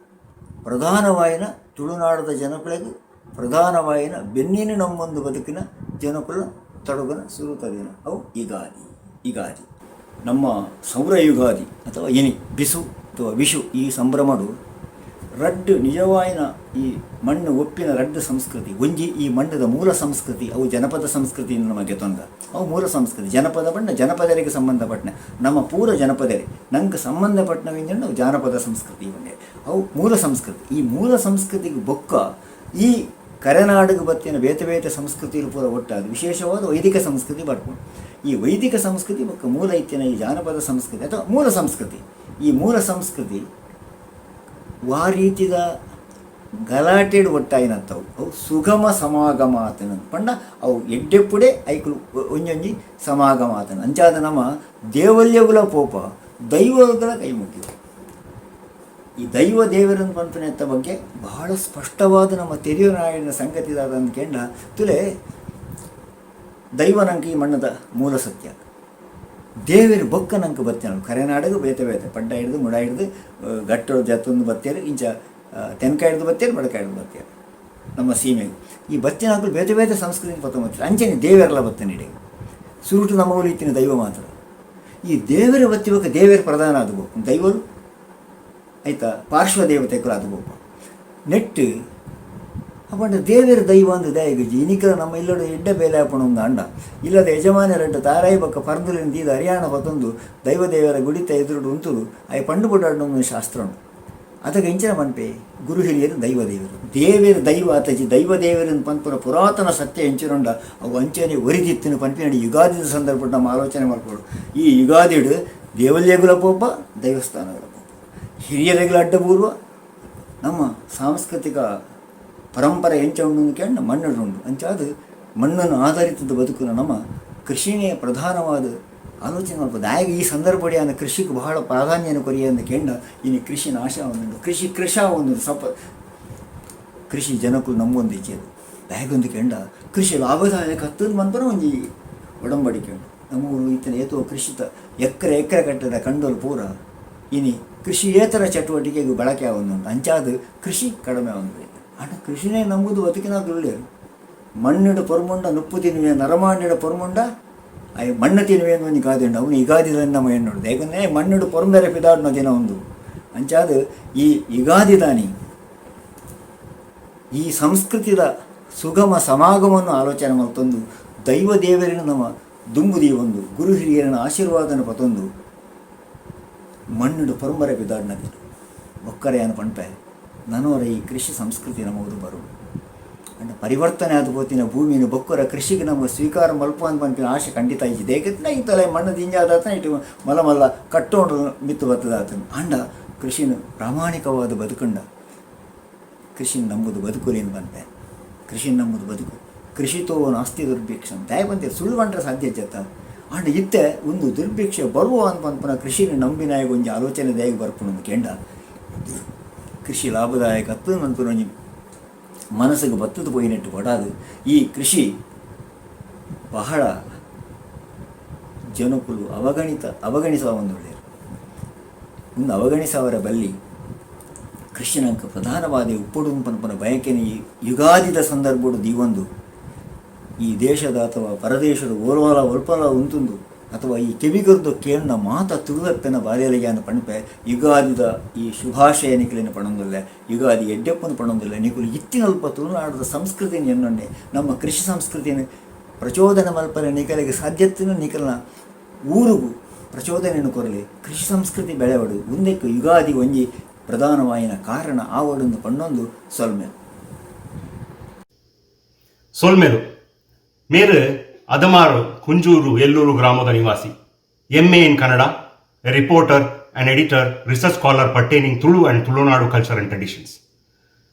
ಪ್ರಧಾನವಾಯಿನ ತುಳುನಾಡದ ಜನಕುಲೆಗ್ ಪ್ರಧಾನವಾಯಿನ ಬೆನ್ನಿನ ನಮ್ಮೊಂದು ಬದುಕಿನ ಜನಕುಲ ತೊಡಗುನ ಸುರುತ ದಿನ ಅವು ಯುಗಾದಿ. ಯುಗಾದಿ ನಮ್ಮ ಸೌರ ಯುಗಾದಿ ಅಥವಾ ಎನಿ ಬಿಸು ಅಥವಾ ವಿಷು ಈ ಸಂಭ್ರಮಡು ರಡ್ಡು ನಿಜವಾಯಿನ ಈ ಮಣ್ಣು ಒಪ್ಪಿನ ರಡ್ಡು ಸಂಸ್ಕೃತಿ ಒಂಜಿ ಈ ಮಣ್ಣದ ಮೂಲ ಸಂಸ್ಕೃತಿ ಅವು ಜನಪದ ಸಂಸ್ಕೃತಿ ನಮಗೆ ತೊಂದ ಅವು ಮೂಲ ಸಂಸ್ಕೃತಿ ಜನಪದ ಬಣ್ಣ ಜನಪದರಿಗೆ ಸಂಬಂಧಪಟ್ಟನ ನಮ್ಮ ಪೂರ ಜನಪದರೇ ನಂಗೆ ಸಂಬಂಧಪಟ್ಟನವಿಂದ ಅವು ಜಾನಪದ ಸಂಸ್ಕೃತಿ ಒಂದೇ ಅವು ಮೂಲ ಸಂಸ್ಕೃತಿ. ಈ ಮೂಲ ಸಂಸ್ಕೃತಿಗೆ ಬೊಕ್ಕ ಈ ಕರೆನಾಡಿಗೆ ಬತ್ತಿನ ಬೇತೆ ಬೇತೆ ಸಂಸ್ಕೃತಿಲು ಪೂರ ಒಟ್ಟಾದ ವಿಶೇಷವಾದ ವೈದಿಕ ಸಂಸ್ಕೃತಿ ಬರ್ಪುಂಡು. ಈ ವೈದಿಕ ಸಂಸ್ಕೃತಿ ಬೊಕ್ಕ ಮೂಲ ಇತ್ತಿನ ಈ ಜಾನಪದ ಸಂಸ್ಕೃತಿ ಅಥವಾ ಮೂಲ ಸಂಸ್ಕೃತಿ ಈ ಮೂಲ ಸಂಸ್ಕೃತಿ ವಾ ರೀತಿದ ಗಲಾಟೆಡ್ ಒಟ್ಟಾಯಿನತ್ತವು ಅವು ಸುಗಮ ಸಮಾಗಮ ಆತನ ಪಂಡ ಅವು ಎಡ್ಡೆಪ್ಪುಡೆ ಐಕುಲು ಒಂಜೊಂಜಿ ಸಮಾಗಮ ಆತನ. ಅಂಚಾದ ನಮ್ಮ ದೇವಲ್ಯಗುಲ ಪೋಪ ದೈವಗಳ ಕೈ ಮುಗಿವು ಈ ದೈವ ದೇವರನ್ನು ಪನ್ಪುನೆತ್ತ ಬಗ್ಗೆ ಬಹಳ ಸ್ಪಷ್ಟವಾದ ನಮ್ಮ ತೆರಿಯುನಾಡಿನ ಸಂಗತಿ ದಾದ ಅಂದ್ಕೆಂಡ ತುಲೆ. ದೈವ ನಂಗೆ ಈ ಮಣ್ಣದ ಮೂಲ ಸತ್ಯ, ದೇವೆರ್ ಬೊಕ್ಕ ನಂಕ್ ಬತ್ತಿನವು. ಕರೆನಾಡುಗು ಬೇತೆ ಬೇತೆ ಪಡ್ಡ ಹಿಡ್ದು ಮುಡ ಹಿಡ್ದು ಗಟ್ಟೊಡು ಜತ್ತೊಂದು ಬತ್ತೇರ್, ಇಂಚ ತೆನ್ಕಾಯಿ ಹಿಡ್ದು ಬತ್ತೇರ್, ಬಡಕಾಯಿ ಹಿಡ್ದು ಬತ್ತೇರ್ ನಮ್ಮ ಸೀಮೆಗ್. ಈ ಬತ್ತಿನಕುಲು ಬೇತೆ ಬೇತೆ ಸಂಸ್ಕೃತಿನ ಪತ್ತೊಂದು, ಅಂಚನೆ ದೇವೆರ್ಲ ಬತ್ತನ ಇಡೆಗ್. ಸುರುಟು ನಮ್ಮ ಇತ್ತಿನ ದೈವ ಮಾತ್ರ. ಈ ದೇವೆರ್ ಬತ್ತಿ ಬೊಕ್ಕ ದೇವೆರ್ ಪ್ರಧಾನ ಆದ್ ಬೋಕ್, ದೈವಲು ಐತ ಪಾರ್ಶ್ವ ದೇವತೆಕುಲು ಆದ್ ಬೋಕ್ ನೆಟ್ಟ್. ಅಪಂಡ ದೇವೆರ್ ದೈವ ಅಂದ್ ದಾಯೆಗ್? ಇನಿಕ್ಲ ನಮ್ಮ ಇಲ್ಲಡ್ ಎಡ್ಡೆ ಬೇಲೆ ಆಪುಂಡು ಅಂಡ ಇಲ್ಲದ ಯಜಮಾನೆರೆಡ್ಡ ತಾರಾಯಿ ಬೊಕ್ಕ ಪರ್ಂದುಲೆನ್ ದೀದ್ ಅರಿಯಾಣ ಪತೊಂದು ದೈವ ದೇವರ ಗುಡಿತ ಎದುರುಡು ಉಂತುದು ಆಯೆ ಪಂಡ್ ಬುಡಾಡುಂದು ಶಾಸ್ತ್ರ ಉಂಡು. ಅದಗ ಇಂಚಿನ ಪನ್ಪೆ, ಗುರು ಹಿರಿಯೆರ್ ದೈವ ದೇವೆರ್. ದೇವೆರ್ ದೈವ ಆತಜಿ, ದೈವ ದೇವೆರ್ ಪನ್ಪುನ ಪುರಾತನ ಸತ್ಯ ಎಂಚಿನುಂಡ ಅವು ಅಂಚನೆ ಒರಿದಿತ್ತಿನ ಪನ್ಪಿನ ಯುಗಾದಿದ ಸಂದರ್ಭಡ್ ನಮ್ಮ ಆಲೋಚನೆ ಮಲ್ಪೊಡು. ಈ ಯುಗಾದಿಡ್ ದೇವಲ್ಯಗುಲ ಪೋಪ, ದೈವಸ್ಥಾನಗಳ ಪೋಪ, ಹಿರಿಯರೆಗ್ಲ ಅಡ್ಡ ಬೂರ್ವ. ನಮ್ಮ ಸಾಂಸ್ಕೃತಿಕ ಪರಂಪರೆ ಎಂಚ ಉಂಡು ಕೇಂಡ ಮಣ್ಣು ಉಂಡು. ಅಂಚಾದ್ ಮಣ್ಣನ್ನು ಆಧಾರಿತದ ಬದುಕುನ ನಮ್ಮ ಕೃಷಿನೇ ಪ್ರಧಾನವಾದ ಆಲೋಚನೆ ಮಲ್ಪ. ದಾಯೆಗ್ ಈ ಸಂದರ್ಭಡ್ ಯಾನ್ ಕೃಷಿಕ್ ಬಹಳ ಪ್ರಾಧಾನ್ಯನ ಕೊರಿಯೆ ಅಂದ್ ಕೇಂಡ, ಇನಿ ಕೃಷಿ ನಾಶ ಆವೊಂದುಂಡು, ಕೃಷಿ ಕೃಷ ಆವೊಂದುಂಡು. ಸಪ ಕೃಷಿ ಜನಕುಲು ನಂಬೊಂದಿಜ್ಜೆರ್. ದಾಯೆಗುಂದು ಕೇಂಡ ಕೃಷಿ ಲಾಭದಾಯಕ ಅತ್ತ್ ಮನ್ಪುನ ಒಂಜಿ ಒಡಂಬಡಿಕೆ ಉಂಡು. ನಮ್ಮ ಊರು ಇತ್ತಿನ ಏತೋ ಕೃಷಿತ ಎಕ್ಕರೆ ಎಕ್ಕರೆ ಕಟ್ಟದ ಕಂಡೊಲು ಪೂರ ಇನಿ ಕೃಷಿಯೇತರ ಚಟುವಟಿಕೆಗ್ ಬಳಕೆ ಆವೊಂದುಂಡು. ಅಂಚಾದ್ ಕೃಷಿ ಕಡಮೆ ಆವೊಂದು. ಆಂಡ ಕೃಷಿನೇ ನಂಬುದು ಬದುಕಿನಕುಲು ಉಲ್ಲೆರ್. ಮಣ್ಣುಡು ಪೊರ್ಮುಂಡ ನುಪ್ಪು ತಿನ್ನುವೆ, ನರಮಾನ್ಯಡ ಪೊರ್ಮುಂಡ ಆಯೆ ಮಣ್ಣು ತಿನ್ನುವೆ ಅಂದ್ ಒಂಜಿ ಗಾದೆ ಉಂಡು. ಅವ್ನು ಯುಗಾದಿದ ನಮ್ಮ ಎಣ್ಣೊಡು. ದಾಯೆಗಂದ್ರೆ ಮಣ್ಣುಡು ಪೊರ್ಂಬೆರೆ ಪಿದಾಡುನ ದಿನ ಉಂದು. ಅಂಚಾದ್ ಈ ಯುಗಾದಿದಾನಿ ಈ ಸಂಸ್ಕೃತಿದ ಸುಗಮ ಸಮಾಗಮವನ್ನು ಆಲೋಚನೆ ಮಲ್ತೊಂದು, ದೈವ ದೇವೆರೆನ್ ನಮ ದುಂಬು ದೀವೊಂದು, ಗುರು ಹಿರಿಯೆರೆನ ಆಶೀರ್ವಾದನ ಪತೊಂದು ಮಣ್ಣುಡು ಪೊರ್ಂಬರೆ ಪಿದಾಡುನ ದಿನ. ಬೊಕ್ಕರೆ ಯಾನ್ ಪನ್ಪೆ, ನನೊರ ಈ ಕೃಷಿ ಸಂಸ್ಕೃತಿ ನಮವುದು ಬರೊಡು. ಆಂಡ ಪರಿವರ್ತನೆ ಆದ್ ಪೋತಿನ ಭೂಮಿನ್ ಬೊಕ್ಕೊರ ಕೃಷಿಗ್ ನಮ ಸ್ವೀಕಾರ ಮಲ್ಪುವ ಪನ್ಪಿನ ಆಶೆ ಖಂಡಿತ ಇಜ್ಜಿ. ದೇಕತ್ನ ಇತ್ತಲೆ ಮಣ್ಣು ದಿಂಜಾದಾತನ ಇಟ್ಟು ಮಲ್ಲ ಮಲ್ಲ ಕಟ್ಟೋಡು ಮಿತ್ತ್ ಬತ್ತದಾತನ. ಆಂಡ ಕೃಷಿನ್ ಪ್ರಾಮಾಣಿಕವಾದ ಬದುಕುಂಡ ಕೃಷಿನ್ ನಂಬುದು ಬದುಕುಲೇನು ಪನ್ಪೆ. ಕೃಷಿನ್ ನಂಬುದು ಬದುಕು. ಕೃಷಿತೋ ನಾಸ್ತಿ ದುರ್ಭಿಕ್ಷಂ ದಾಯೆ ಪಂತೆರ್? ಸುಳ್ಳು ಪಂಡ್ರೆ ಸಾಧ್ಯ ಇಜ್ಜತ್ತ? ಆಂಡ ಇತ್ತೆ ಉಂದು ದುರ್ಭಿಕ್ಷ ಬರುವ ಅಂದ್ ಪನ್ಪುನ ಕೃಷಿನ್ ನಂಬಿನಾಯಗ್ ಒಂಜಿ ಆಲೋಚನೆ ದಾಯೆಗ್ ಬರ್ಪುಂಡು ಕೇಂಡ, ಕೃಷಿ ಲಾಭದಾಯಕ ಅತ್ತ್ ಪನ್ಪುನ ಒಂಜಿ ಮನಸ್ಸಿಗೆ ಬತ್ತದ ಪೋಯಿನೆಟ್ ಬಡಾದ್ ಈ ಕೃಷಿ ಬಹಳ ಜನಕುಲು ಅವಗಣಿಸವೊಂದುಲ್ಲೆರ್. ಉಂದು ಅವಗಣಿಸವರ ಬಲ್ಲಿ, ಕೃಷಿನಂಕ ಪ್ರಧಾನವಾದ ಉಪ್ಪುಡು ಪನ್ಪುನ ಬಯಕೆನ ಈ ಯುಗಾದಿದ ಸಂದರ್ಭಡು ದೀವೊಂದು, ಈ ದೇಶದ ಅಥವಾ ಪರದೇಶದ ಓರ್ವಲ ಒಲ್ಪಲ ಉಂತುಂದು ಅಥವಾ ಈ ಕೆಬಿಗರ್ದು ಕೇಂದ್ರ ಮಾತ ತುಳುವಪ್ಪೆನ ಬಾರ್ಯಲಿಗೆ ಪಣಪೆ, ಯುಗಾದಿದ ಈ ಶುಭಾಶಯ ನಿಕಲಿನ ಪಣೊಂದುಲ್ಲೆ, ಯುಗಾದಿ ಎಡ್ಡೆಪ್ಪನ ಪಣೊಂದುಲ್ಲೆ. ನಿಕುಲು ಇತ್ತಿನಲ್ಪ ತುಳುನಾಡದ ಸಂಸ್ಕೃತಿನ ಎನ್ನೊಂಡೆ ನಮ್ಮ ಕೃಷಿ ಸಂಸ್ಕೃತಿನ ಪ್ರಚೋದನೆ ಮಲ್ಪನೆ ನಿಕಲಿಗೆ ಸಾಧ್ಯತೆನ ನಿಕಲ್ನ ಊರುಗು ಪ್ರಚೋದನೆಯನ್ನು ಕೊರಲಿ, ಕೃಷಿ ಸಂಸ್ಕೃತಿ ಬೆಳೆವಡು. ಉಂದೆಕ್ಕು ಯುಗಾದಿ ಒಂಜಿ ಪ್ರಧಾನವಾಯಿನ ಕಾರಣ ಆವಡೊಂದು ಪಣ್ಣೊಂದು ಸೊಲ್ಮೆಲು. ಸೊಲ್ಮೆಲು. ಮೇರು ಅದಮಾರು, ಕುಂಜೂರು, ಎಲ್ಲೂರು ಗ್ರಾಮದ ನಿವಾಸಿ. MA in Kannada, a reporter and editor, research scholar pertaining Tulu and Tulunadu culture and traditions.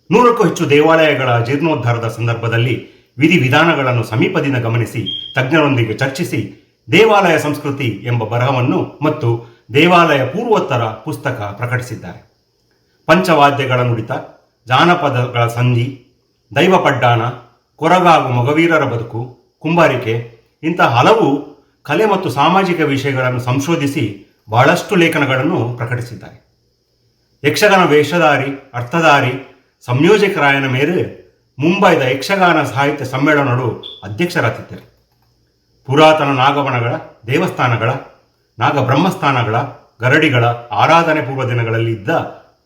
100ಕ್ಕೂ ಹೆಚ್ಚು ದೇವಾಲಯಗಳ ಜೀರ್ಣೋದ್ಧಾರದ ಸಂದರ್ಭದಲ್ಲಿ ವಿಧಿವಿಧಾನಗಳನ್ನು ಸಮೀಪದಿಂದ ಗಮನಿಸಿ, ತಜ್ಞರೊಂದಿಗೆ ಚರ್ಚಿಸಿ ದೇವಾಲಯ ಸಂಸ್ಕೃತಿ ಎಂಬ ಬರಹವನ್ನು ಮತ್ತು ದೇವಾಲಯ ಪೂರ್ವೋತ್ತರ ಪುಸ್ತಕ ಪ್ರಕಟಿಸಿದ್ದಾರೆ. ಪಂಚವಾದ್ಯಗಳ ನುಡಿತ, ಜಾನಪದಗಳ ಸಂಧಿ, ದೈವ ಪಡ್ಡಾನ, ಕೊರಗ ಹಾಗೂ ಮೊಗವೀರರ ಬದುಕು, ಕುಂಬಾರಿಕೆ ಇಂತಹ ಹಲವು ಕಲೆ ಮತ್ತು ಸಾಮಾಜಿಕ ವಿಷಯಗಳನ್ನು ಸಂಶೋಧಿಸಿ ಬಹಳಷ್ಟು ಲೇಖನಗಳನ್ನು ಪ್ರಕಟಿಸಿದ್ದಾರೆ. ಯಕ್ಷಗಾನ ವೇಷಧಾರಿ, ಅರ್ಥಧಾರಿ, ಸಂಯೋಜಕರಾಯನ ಮೇರೆ ಮುಂಬೈದ ಯಕ್ಷಗಾನ ಸಾಹಿತ್ಯ ಸಮ್ಮೇಳನಡು ಅಧ್ಯಕ್ಷರಾಗಿದ್ದಾರೆ. ಪುರಾತನ ನಾಗವನಗಳ, ದೇವಸ್ಥಾನಗಳ, ನಾಗಬ್ರಹ್ಮಸ್ಥಾನಗಳ, ಗರಡಿಗಳ ಆರಾಧನೆ ಪೂರ್ವ ದಿನಗಳಲ್ಲಿ ಇದ್ದ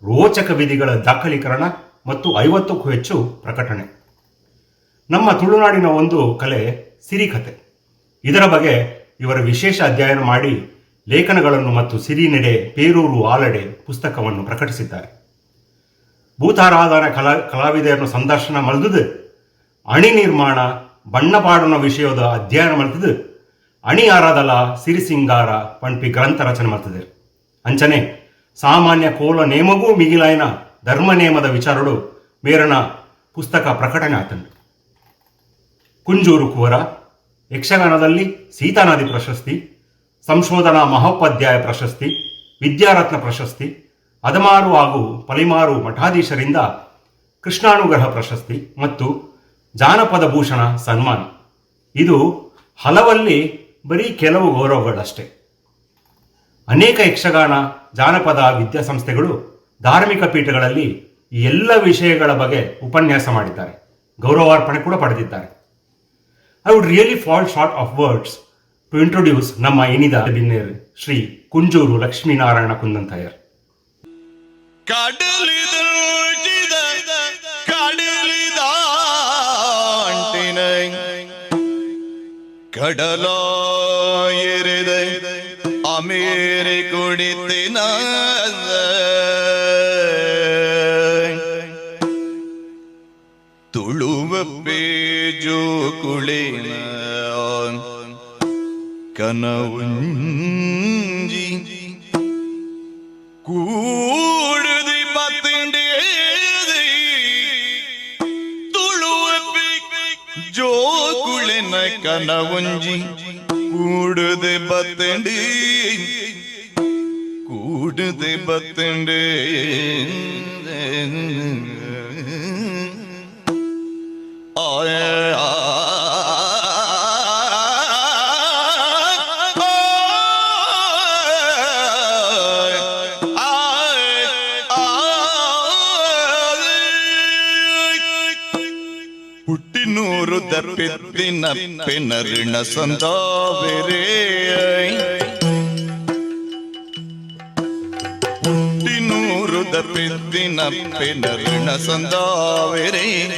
ರೋಚಕ ವಿಧಿಗಳ ದಾಖಲೀಕರಣ ಮತ್ತು 50ಕ್ಕೂ ಹೆಚ್ಚು ಪ್ರಕಟಣೆ. ನಮ್ಮ ತುಳುನಾಡಿನ ಒಂದು ಕಲೆ ಸಿರಿಕತೆ. ಇದರ ಬಗ್ಗೆ ಇವರ ವಿಶೇಷ ಅಧ್ಯಯನ ಮಾಡಿ ಲೇಖನಗಳನ್ನು ಮತ್ತು ಸಿರಿನೆಡೆ ಪೇರೂರು ಆಲಡೆ ಪುಸ್ತಕವನ್ನು ಪ್ರಕಟಿಸಿದ್ದಾರೆ. ಭೂತಾರಾಧನಾ ಕಲಾವಿದರನ್ನು ಸಂದರ್ಶನ ಮಲ್ದುದು, ಅಣಿ ನಿರ್ಮಾಣ, ಬಣ್ಣ ಪಾಡುನ ವಿಷಯದ ಅಧ್ಯಯನ ಮಲ್ತದು, ಅಣಿ ಆರಾಧಲ ಸಿರಿಸಿಂಗಾರ ಪಣ್ಪಿ ಗ್ರಂಥ ರಚನೆ ಮಲ್ತದೆ. ಅಂಚನೆ ಸಾಮಾನ್ಯ ಕೋಲ ನೇಮಗೂ ಮಿಗಿಲಾಯನ ಧರ್ಮ ನೇಮದ ವಿಚಾರಡು ಮೇರನ ಪುಸ್ತಕ ಪ್ರಕಟಣೆ ಆತಂಡು. ಕುಂಜೂರು ಕುವರ ಯಕ್ಷಗಾನದಲ್ಲಿ ಸೀತಾನದಿ ಪ್ರಶಸ್ತಿ, ಸಂಶೋಧನಾ ಮಹೋಪಾಧ್ಯಾಯ ಪ್ರಶಸ್ತಿ, ವಿದ್ಯಾರತ್ನ ಪ್ರಶಸ್ತಿ, ಅದಮಾರು ಹಾಗೂ ಪಲಿಮಾರು ಮಠಾಧೀಶರಿಂದ ಕೃಷ್ಣಾನುಗ್ರಹ ಪ್ರಶಸ್ತಿ ಮತ್ತು ಜಾನಪದ ಭೂಷಣ ಸನ್ಮಾನ. ಇದು ಹಲವಲ್ಲಿ ಬರೀ ಕೆಲವು ಗೌರವಗಳಷ್ಟೇ. ಅನೇಕ ಯಕ್ಷಗಾನ, ಜಾನಪದ ವಿದ್ಯಾಸಂಸ್ಥೆಗಳು, ಧಾರ್ಮಿಕ ಪೀಠಗಳಲ್ಲಿ ಈ ಎಲ್ಲ ವಿಷಯಗಳ ಬಗ್ಗೆ ಉಪನ್ಯಾಸ ಮಾಡಿದ್ದಾರೆ, ಗೌರವಾರ್ಪಣೆ ಕೂಡ ಪಡೆದಿದ್ದಾರೆ. I would really fall short of words to introduce ನಮ್ಮ ಇನಿದ ಬಿನ್ನೇರ್ ಶ್ರೀ ಕುಂಜೂರು ಲಕ್ಷ್ಮೀನಾರಾಯಣ ಕುಂದನ್‌ಥಾಯರ್. ಕಡಲಿದ ಕಡಲಿದಾಂಟಿನ ಕಡಲಾಯಿರಿದ ಅಮೇರಿ ಕುಡಿತಿನ ತುಳುವ ಪೇಜೋ ಕುಳಿನ ಕನವುಂಜಿ ಕೂಡುದಿ ಪತ್ತಿಂಡೇ ತುಳುವಪ್ಪಿ ಜೋಕುಳಿನ ಕನವುಂಜಿ ಕೂಡುದೆ ಬತ್ತಂಡಿ, ಕೂಡುದೆ ಬತ್ತಂಡೆ. ಆಯ ಹುಟ್ಟಿನೂರು ದಪ್ಪಿತ್ತಿನ ಪೆನರಿಣ ಸಂದಾವೆರೇ. ಹುಟ್ಟಿನೂರು ದಪ್ಪಿತ್ತಿನ ಪೆನರಿಣ ಸಂದಾವೆರೇ.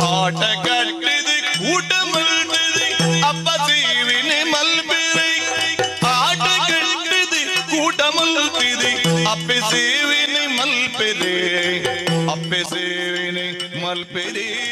ಆಟ ಕಟ್ಟಿದೆ, ಕೂಟ ಮಲ್ತಿದೆ, ಅಪ್ಪ ಸೇವಿನೆ ಮಲ್ಪಿರೆ. ಆಟ ಕಟ್ಟಿದೆ, ಕೂಟ ಮಲ್ತಿದೆ, ಅಪ್ಪೆ ಸೇವಿನೆ ಮಲ್ಪೆರೆ, ಅಪ್ಪೆ ಸೇವಿನೆ ಮಲ್ಪೆರೆ.